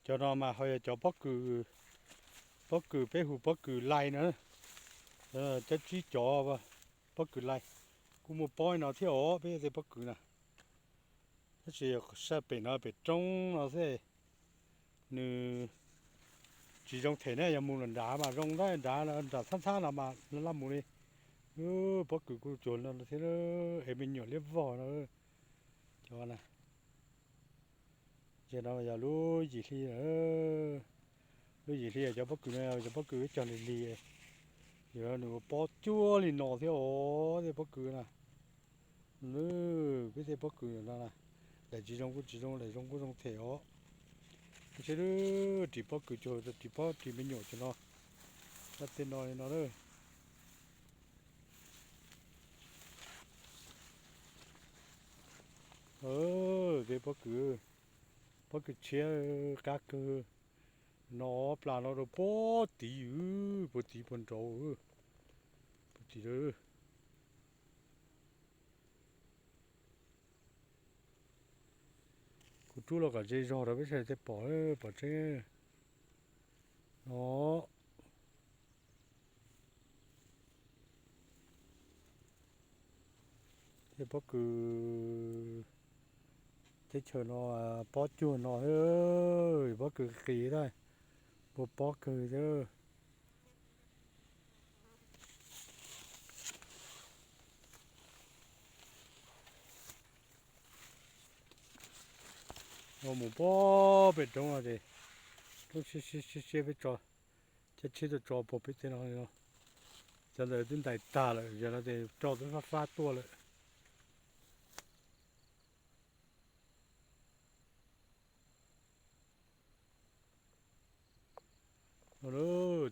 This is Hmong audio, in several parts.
Cov no mas ho yog cov pob kws, pob kws peb hu pob kws lais no, cov tsib cov pob kws lais. Kuj muaj pob no thiab os, peb tej pob kws na. Tab sis saj pem no pem roob no xwb, nws tsis zoo them na, yog mus nram nrad mas zoo ntau, nrad nram txhab ntxhab no mas laj mus li. Pob kws kuj cuag no thiab, es me nyuam liab vog no. Cov na, no yog lub yim hli, lub yim hli cov pob kws no, cov pob kws ib co lig lig, yog nws ua pob cuag li no thiab os, tej pob kws na. Peb tej pob kws no, daim tsis zoo kuj tsis zoo, daim zoo kuj zoo them os. Seb, ris pob kws cuag, ris pob ris me nyuam cuag no, tej no li no. Tej pob kws, pob kws tshiab qab kawg no, plas no rau puag tid, puag tid puag nraud, puag tid. Kuv rub los kom ze zog rau peb sawv daws pom, pom tseeb no. Tej pob kws teb chaws no, pob cuag no, pob kws qis, ua pob kawg thiab. Mus puag pem roob no ces roob siab siab siab peb tso, caj tshiab tuaj tso puag pem tej no. Cov ntawd twb ntais tag lawm, yog no ces rau twb fab fab tuaj lawm.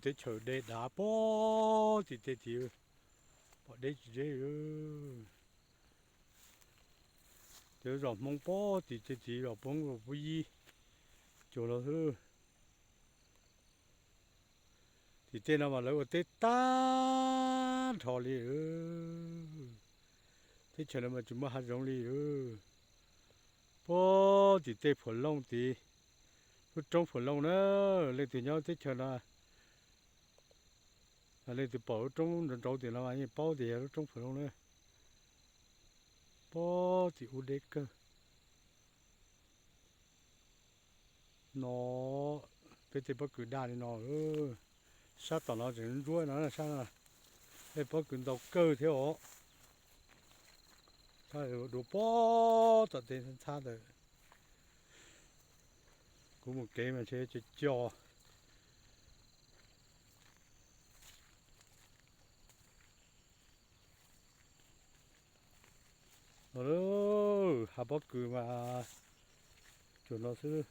Teb chaws dej dav puag tim tej tid, pom deb tsis deb. Cov zos Hmoob puag tim tej tid, zos Hmoob zos Pub Yib cuag no xwb. Tim tej no mas lawv ua teb tag nrho li. Teb chaws no mas tsis muaj hav zoov li. Puag tim tej Phuam Looj tid, lub roob Phuam Looj na, leej twg nyob teb chaws no, leej twg pom lub roob nraud nraud tim no mas yeej paub tias yog lub roob Phuam Looj na. Puag tim ub deb kawg no, peb tej pob kws daj li no. Sab tom no tseem ntsuab no, sab no tej pob kws ntau kawg thiab os. Sab dua puag tom tej ntxhab ntawd. Kuv mus kev mas ntshe co co. Hav pob kws mas cuag no xwb.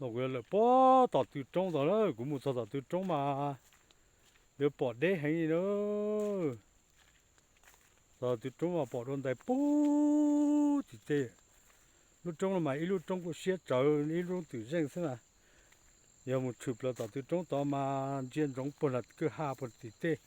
No kuv yuav lawm puag tom tw roob tod na, kuv mus txog tom tw roob mas yuav pom deb heev li na. Txog tw roob mas pom dua ntais puag tim tej. Lub roob no mas ib lub roob kuj siab tsawv, ib lub roob twm zeej xwb na. Yog mus tshwm plaws tom tw roob tod mas ntsia ntsoov puag nram kwj ha puag tim tej.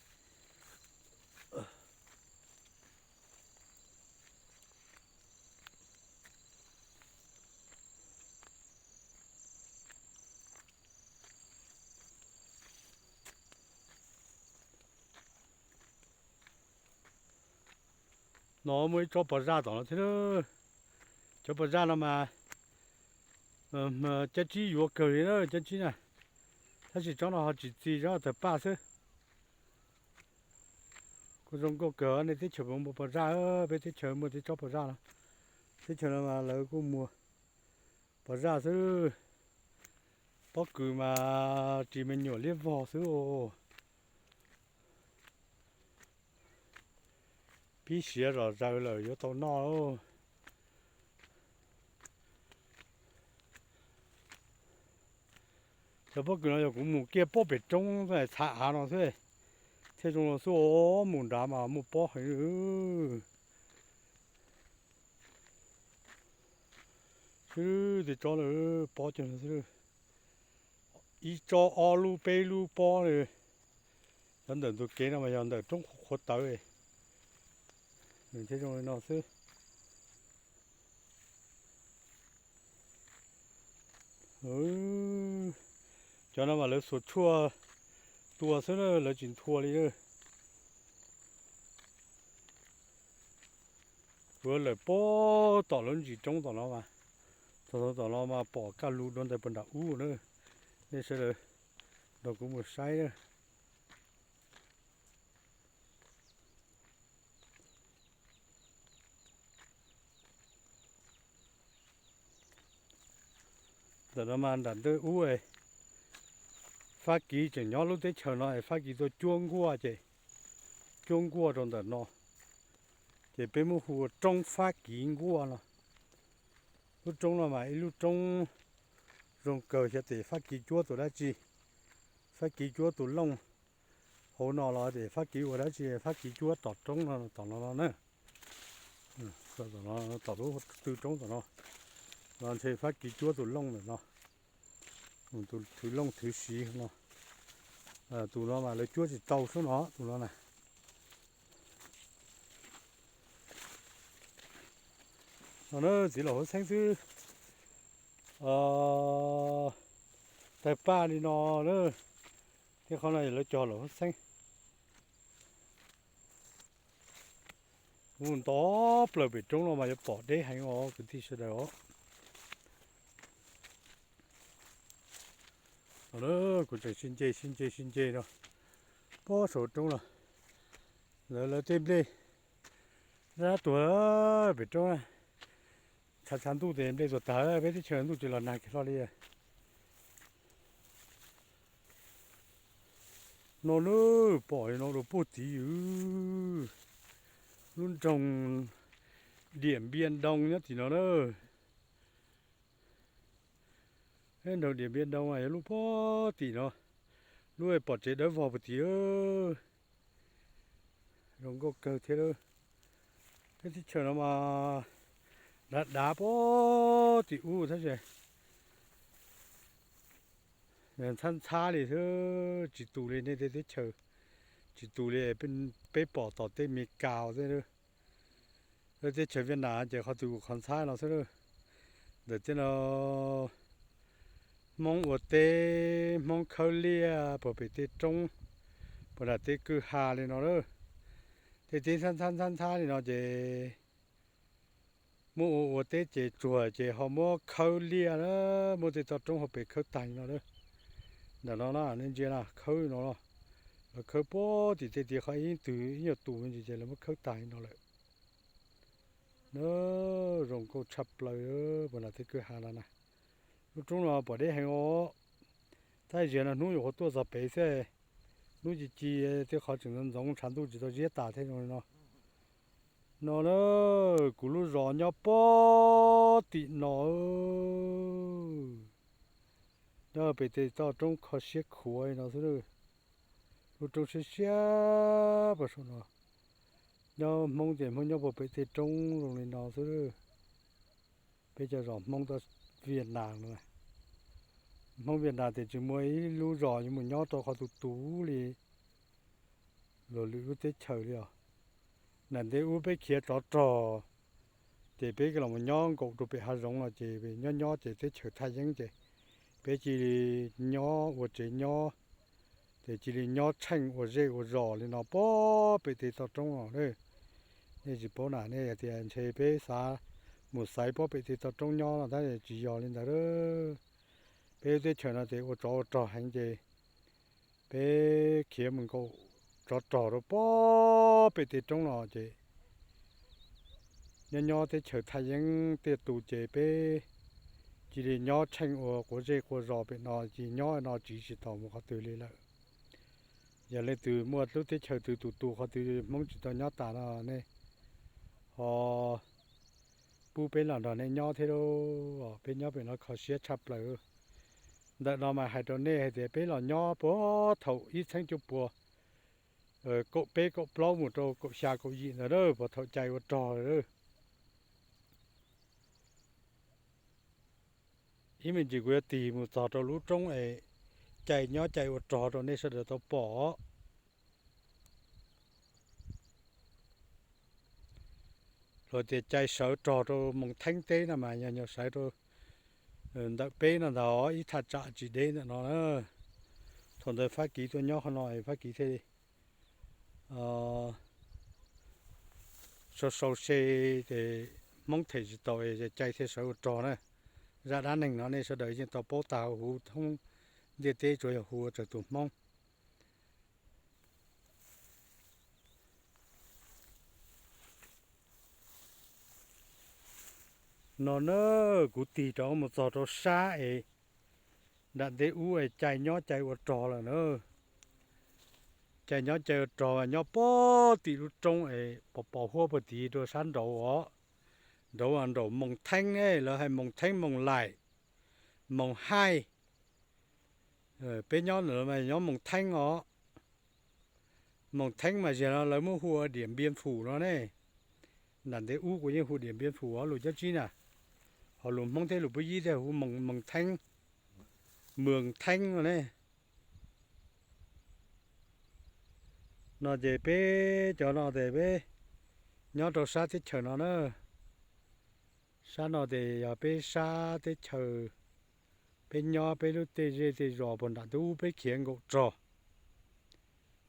No muaj ib tsob pos zaj tom no thiab. Cov pos zaj no mas cab tsib yuav kawg li na, cab tsib na. Tab sis tsob no ho tsis txi, tsob tawg paj xwb. Kuj zoo nkauj kawg, nej teb chaws puas muaj pos zaj? Peb teb chaws muaj tej tsob pos zaj no. Teb chaws no mas lawv kuj muag pos zaj xwb. Pob kws mas ris me nyuam liab vog xwb os. Pib siav zom zaws lawm yuav tau noj. Cov pob kws no yog kuv mus kiag puag pem roob txhav av no xwb, thiaj zoo no xwb os. Mus nrad mas muaj pob heev. Twb tib tsob lawm, pob cag xwb. Ib tsob ob lub peb lub pob li. Cov ntawm ntug kev no mas yog ntawm roob qhuav tawv, nws thiaj zoo li no xwb. Cov no mas lawv xuas tshuaj tua xwb na, lawv tsis nthua li na. Kuv lawm puag tom lub ntsis roob tom no mas, txog tom no mas pom kaj lug dua ntawd puag nram ub na. Nej sawv daws nrog kuv mus saib na. Ntawm no mas nram ntej ub, Fab Kis tseem nyob lub teb chaws no es Fab Kis tuaj cuab nkuaj ces, cuab nkuaj rau ntawm no, ces peb muab hu ua roob Fab Kis nkuaj no. Lub roob no mas ib lub roob zoo kawg xyov tes Fab Kis cuab tus dab tsi, Fab Kis cuab tus looj hauv no los tes Fab Kis ua dab tsi Fab Kis cuab tom roob no tom no no na. Tom lub tw roob tom no, no ntshe Fab Kis cuab tus looj ntawm no, tus thwv looj thwv siv no. Tus no mas lawv cuab tsis tau sub no tus no na. No na txiv laus Huab Xeeb xwb, tawg paj li no na, thiab qhov no yog lawv cog laus Huab Xeeb. Mus nto plaws pem roob no mas yuav pom deb heev os kwv tij sawv daws os. Kuv tseem sib nce sib nce sib nce no, pob saum roob los, lawv lawv tej nplej dab tuag pem roob, tshav tshav ntuj tes nplej tuag tag, peb teb chaws ntuj tsis los nag kiag hlo li. No na, pom no rau puag tid, lub nroog Diam Npia Doo nyob tim no na. Nroog Diam Npia Doo yog lub puag tim no, lub pom tsev dawb vog puag tid. Zoo nkauj kawg thiab. Peb teb chaws no mas dav dav puag tim ub tab sis ntxhab ntxhab li xwb, tsis tus li nej tej teb chaws, tsis tus li peb pom tom tej Meskas xwb. Lawv teb chaws Viaj Nam ces qhov twg kuj qhov ntxhab no xwb. Ntawm tej no Hmoob ua teb, Hmoob khawb liaj puag pem tej roob, puag nram tej kwj ha li no lawm. Tej teb ntxhab ntxhab ntxhab ntxhab li no ces muab ua ua teb ces tsuag ces ho muab khawb liaj na, muab tej toj roob hauv pes khawb tag li no lawm. Ntawm no na nej ntsia na khawb no, lawv khawb puag tim tej tiaj qhov ib tug ib nyuag tus me ntsis ces lawv muab khawb tag li no lawm. Na, zoo nkauj tshaj plaws puag nram tej kwj ha no na. Lub roob no pom deb heev os. Tab sis no hnub nyuam qhuav tuaj txog pem xwb, hnub ci ci tej qhov tseem ntxoov tshav ntuj tsis tau ziab tas thiab zoo li no. No na, kuv lub zos nyob puag tim no, nyob pem tej toj roob kho siab khuav li no xwb. Lub roob siab siab puag saum no, nyob Hmoob ces Hmoob nyob puag pem tej roob zoo li no xwb. Peb cov zos Hmoob tau Viaj Nam no, Hmoob Viaj Nam ces tsis muaj ib lub zos yuav mus nyob rau qhov tus tus li luag lwm lub teb chaws li os. Nram ntej ub peb khiav tsov rog, ces peb los mus nyob nkaum rau pem hav zoov no ces nyob nyob ces teb chaws thaj yeeb ces peb cia li nyob ua tsev nyob, ces cia li nyob tsheej ua zej ua zos li no puag pem tej toj roob no. Nej tsis paub na, nej tias ntshe peb xav mus xaiv puag pem tej toj roob nyob no tab sis tsis yog li ntawd. Peb lub teb chaws no ces ua tsov ua rog heev ces peb khiav mus nkaum tsov rog rau puag pem tej roob no ces nyob nyob teb chaws thaj yeeb tiaj tus ces peb cia li nyob tsheej ua quav zej quav zos pem no ces nyob no tsiv tsis tau mus qhov twg li lawm. Yog leej twg muaj lub teb chaws twg tus tus qhov twg Hmoob tsis tau nyob tas no nej ho pub peb los nrog nej nyob thiab lauj. Peb nyob pem no kho siab tshaj plaws. Ntawm no mas hais rau nej hais tias peb los nyob puag thaum ib txheeb cuaj puas kaum peb kaum plaub mus rau kaum xya kaum yim ntawd na, puag thaum cai ua rog lawm. Ib me ntsis kuv yuav tig mus txog rau lub roob es cai nyob cai ua rog rau nej sawv daws tau pom. Luag tias cai sawv rog rau Moos Theeb teb no mas yog nyuag sawv rau ntawm peb no ntag, ib thaj tsam tsis deb ntawm no na. Thaum ntawd Fab Kiv tuaj nyob qhov no es Fab Kiv thiaj sau sau se ces Hmoob them tsis tau es cai thiaj sawv ua rog na. Zaj dab neeg no nej sawv daws yeej tau paub tag huv thoob ntiaj teb, tsuas yog hu ua raws tus Hmoob. No na, kuv tig rov mus txog rau sab es nram ntej ub es cai nyob cai ua rog lawm na. Cai nyob cai ua rog mas nyob puag tim lub roob es pos pos huab puag tid rau sab nraud os. Nraud nraum Moos Theeb, lawv hais Moos Theeb Moos Laim, Moos Haij. Peb nyob ntawm mas nyob Moos Theeb os. Moos Theeb mas ziag no lawv muab hu ua Diam Npias Fum no ne. Nram ntej ub kuv yeej hu Diam Npias Fum os lus Nyab Tsib na. Ho lus Hmoob thiab lus Pub Yib thiaj hu Moos Theeb, Moos Theeb no ne. No ces peb cov no ces peb nyob rau sab teb chaws no na. Sab no ces yog peb sab teb chaws, peb nyob peb lub tej zej tej zos puag nram ntej ub peb khiav nkaum rog.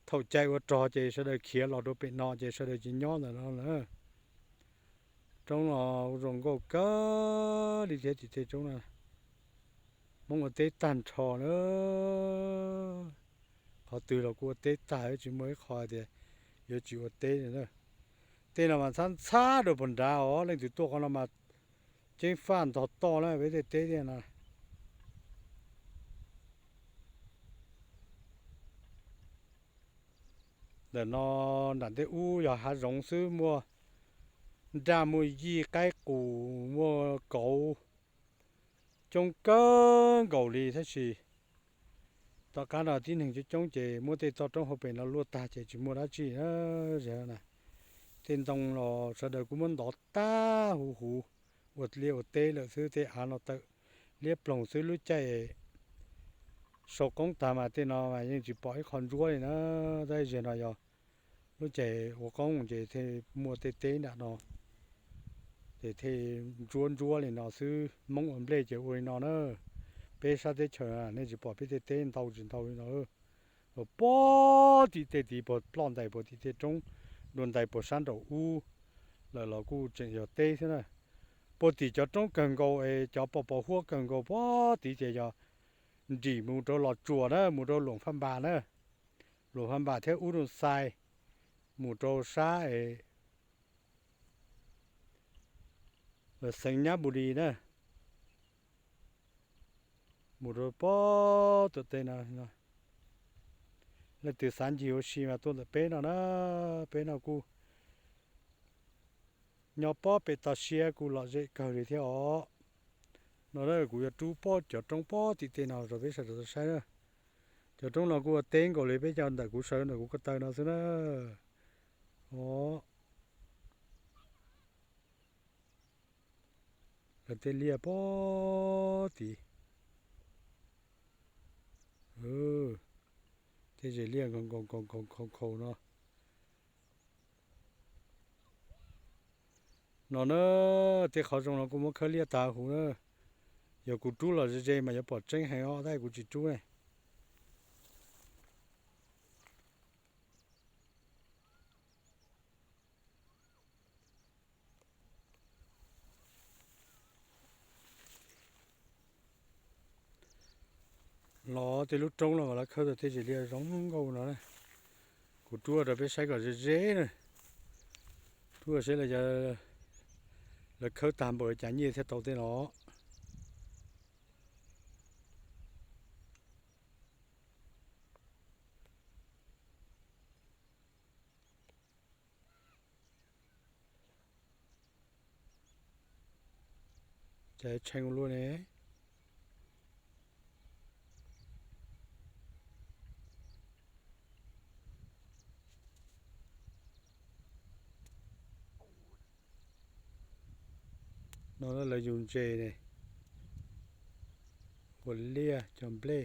Thaum cai ua rog ces sawv daws khiav los rau pem no ces sawv daws tsis nyob ntawm no lawm. Roob no zoo nkauj kawg li thiab tim tej roob no. Hmoob ua teb tag nrho na. Qhov twg los kuj ua teb tag, tsis muaj ib qho tias yuav tsis ua teb li na. Tej no mas ntxhab ntxhab rau puag nrad os, leej twg tuaj qhov no mas ceeb faj ntog toj na peb tej teb tiag no. Ntawm no nram ntej ub yog hav zoov xwb, muaj nraj muaj yij qaib qus muaj kauv coob kawg nkaus li tab sis tom qab no tib neeg coob coob ces muab tej toj roob hauv pes no luaj tag ces tsis muaj dab tsi na. Tej ntoo los sawv daws kuj muab ntov tag huv huv ua liaj ua teb lawm xwb. Tej av no tawm liab ploog xwb, lub caij sau qoob tag mas tej no mas yeej tsis pom ib qho ntsuab li na. Tab sis no yog lub caij ua qoob ces thiaj muaj tej teb nram no ces thiaj ntsuab ntsuab li no xwb. Hmoob ua nplej ces ua li no na. Peb sab teb chaws nej tsis pom peb tej teb ntau tsis ntau li no. Ua puag tim tej tid puag ploj ntais puag tim tej roob, dua ntais puag sab nraum ub lawm los kuj tseem yog teb xwb na. Puag tim cov roob kawg nkaus es cov pos pos huab kawg nkaus puag tid ces yog nrim mus rau Los Tsuas na, mus rau Luam Phaj Npas na, Luam Phaj Npas thiab Ub Doo Xais, mus rau sab es xeev Nyab Npu Lis na, mus rau puag tim tej no. Leej twg xav ncig ua si mas tuaj ntawm peb no na, peb no kuj nyob puag pem toj siab kuj lom zem kawg li thiab os. No na kuv yuav rub puag cov roob puag tim tej no rau peb sawv daws tau saib na. Cov roob no kuj ua teb nkaus li peb cov ntawm kuv sawv ntawm kuv ko taw no xwb na. Os, lawv tej liaj puag tid, tej zes liaj nkaus nkaus nkaus nkaus nkhaus nkhaus no. No na, tej qhov zoo no kuj muab khawb liaj tas huv na. Yog kuv rub los ze ze mas yuav pom tseeb heev os, tab sis kuv tsis rub ne. Los tej lub roob no mas lawv khawb tau tej zes liaj zoo nkauj no na. Kuv rub rau peb saib kom ze ze na. Rub saib lawv khawb tag npaum cas nyiaj thiaj tau tej no. Cas tshee ua luaj ne. No lawv yug ntses ne. ua liaj cov nplej.